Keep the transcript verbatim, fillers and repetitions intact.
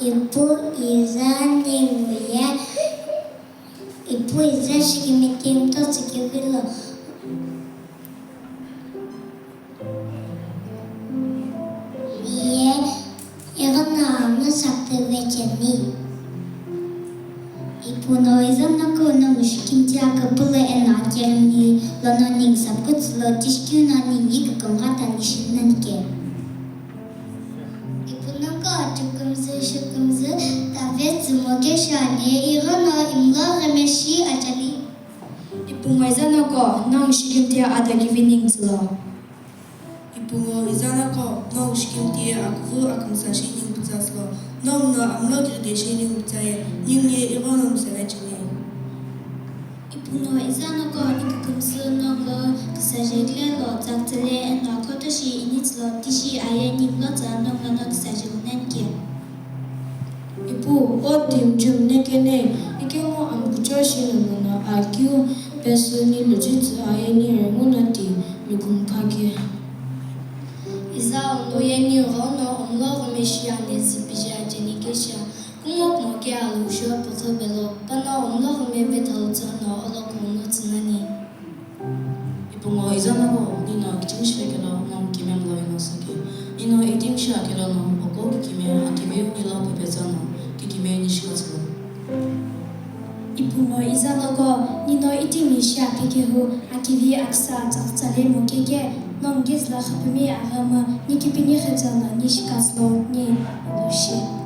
Ipu iza ningu ye, ipu iza shikimiti mtotsi kivilo. Ye, ighono amlo saküvecheni. Ipu no iza noko nongu shikimti akapulo eno akerni lono ningu sapkütsülo tishikeu no ningu ye kükümgha tani shinanike. Ipu noko atukümzü shikümzü tave tsümo keshani ighono imlo ghemeshi acheni. Ipu ngo iza noko nongu shikimti adakivi ningu tsülo. Ipu ngo iza noko nongu shikimti akuvu akümsa shi ningu pütsa tsülo, nongu no amlo kiride shi ningu pütsa ye, ningu ye ighono msala cheni. Ipu ngo iza noko ikükümsü nongu lo küsaje kile lo tsaktsüle eno kotoshi ini tsülo tishi aye ningu lo tsa nongu lono küsaje unanike. Ipu, o timi chumi nekene, ikemu amkucho shi nono akeu pesü ni lojutsu aye ni rengu no ti mikumkha ke. Iza unu ye ni ghono omlo ghomeshi ane zipiji acheni kesha, kumo kumo ke alusho püthü belo, pano omlo ghome vethal tsono olo kumo tsünani. Ipu ngo iza noko nino kichimi shivekelo nongu kime mlo ino sake. Nino itimi shi akelo no oko kikime akiviu nilo pepetsa no kikime nishikatsülo. Ipu ngo iza noko nino itimi shi apekehu akivi aksa tsaktsale mokeke nongu gizla khapumi aghama ni kipini khetsa no nishikatsülo ni ulushi.